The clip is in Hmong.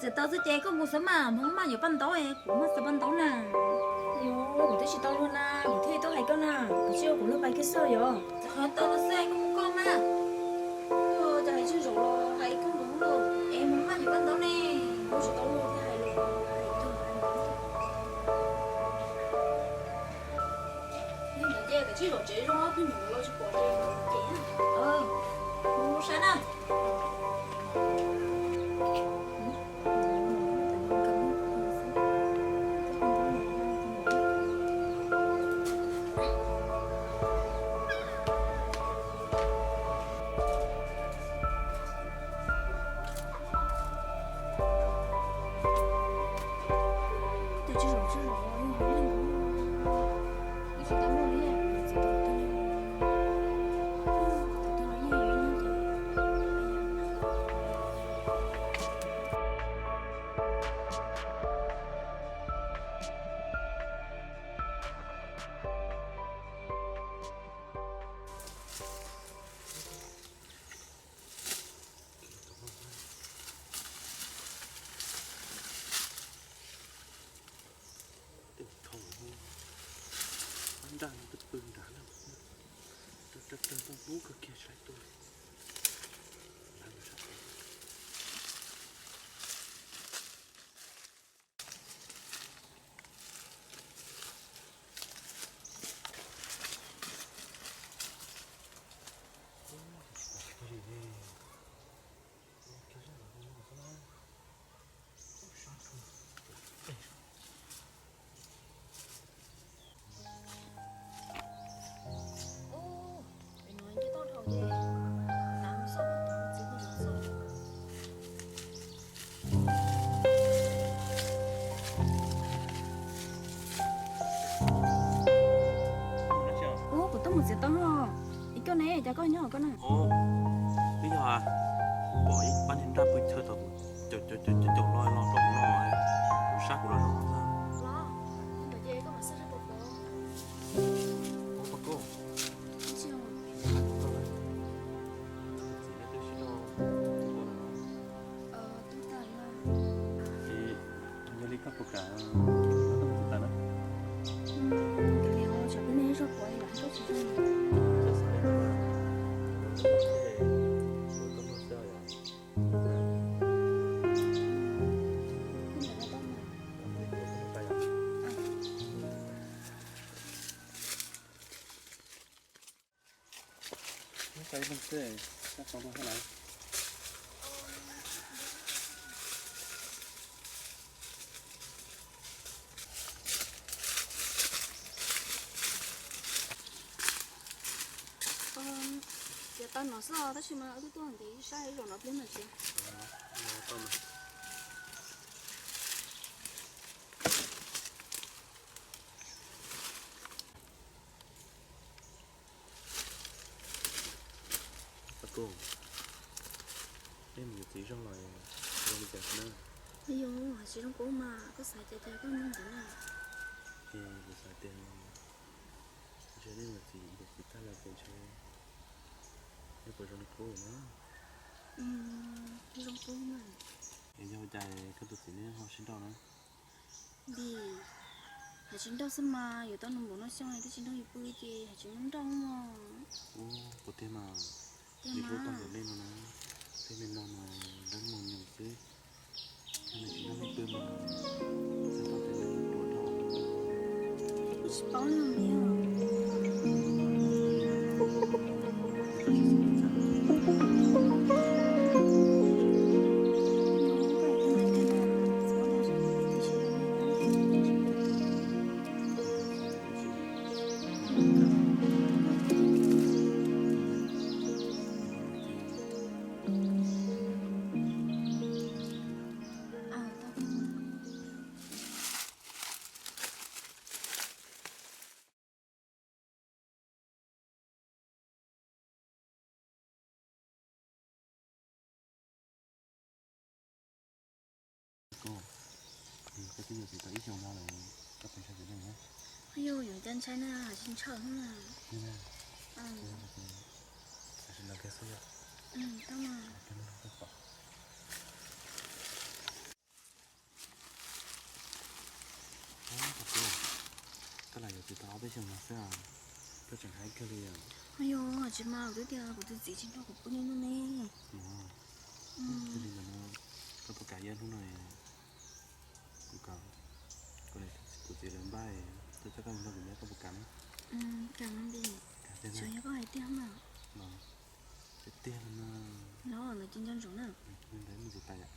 Txawm tau xwb ces koj mus xwb mas, hmoov maj yuav paj ntaub es kuv maj xav paj ntaub na. Yog, kuv twb tsis tau luag na, kuv thiaj tuaj hais koj na, kuv tsis ua kuv luag pais kiag xwb yog. Txawm tau xwb koj mus koj mas. Koj cov hais tsis zoo los hais koj mus lauj, es hmoov maj yuav paj ntaub ne, kuv tsis tau luag thiaj hais los hais koj. Yog ces koj tsis zom tsev zoo, pheej mus los tsis pom ces mus ces na. Mus saib na. Tej thaum nraj no twb pw nrad lawm, raws raws raws tau hnub kawg kiag tsis tau tuaj. Ub, kuv tuaj mus txiav taub no. Es koj ne, cas koj nyob koj na? Twb yog pom ib pab niag nraj pw chaw thaum caum caum caum caum los los rau kuv no, kuv sab kuv los zoo xwb. Ub, Paj Kub, txiv twb sib nrauj tub tas lawm. Yog li koj puas kam tau txiv tas na? Kav liam, tsam peb nej ib zog puav lam koj tsis zoo. Txiav tau no xwb os, tab sis mas wb twb tuaj ntev ib sab ib zaug no pliag no tsis. Paj Kub, nej mus yuav txiv zog los zoo li cas xwb na? Yog, tsis zoo kuv mas koj xav cas cas koj nug ntawd na. Es kuv xav tias ntshe nej mus yuav txiv tag los ces ntshe nej puas zoo li qub na? Zoo qub na. Es yog ua cas koj tus txiv nej ho sib nrauj na? Vim hais tsis nrauj xwb mas, yuav tau nus npaum no xyoo twb tsis nrog yus pw ces hais tsis nrauj mog. Ub, puas tiag mas, vim hlub tau ntawm nej no na, tej me no mas dab muag nyoos xwb, yog nws tsis nrog nej pw mas txhais tau tias nws ruam dhau. Tsis paub li os. Koj, koj twb yuav txiv tau ib xyoos no lawm, koj puas ntshai txiv neej na? Yog, yog cov ntshai na, tsis ntshai na. Tam sim no kiag xwb yom. Tau mas. Koj pom. Koj, koj lam yuav txiv tau ob peb xyoos no xwb, koj tseem haib kawg li os. Yog tsis mas kuv twb tias kuv tus txiv tsis nrog kuv pw li no ne. Yog li ntawd no, koj puas kam ib hnub no kuv kom kuv niam thiab kuv txiv lawv npaj tuaj coj koj mus nrog kuv nyob, koj puas kam? Kam, tsuav yog koj hais tiag mas. Tiag tiag los mas. Los ntawd ces nco ntsoov na. Li ntawd mus txiv tas yom.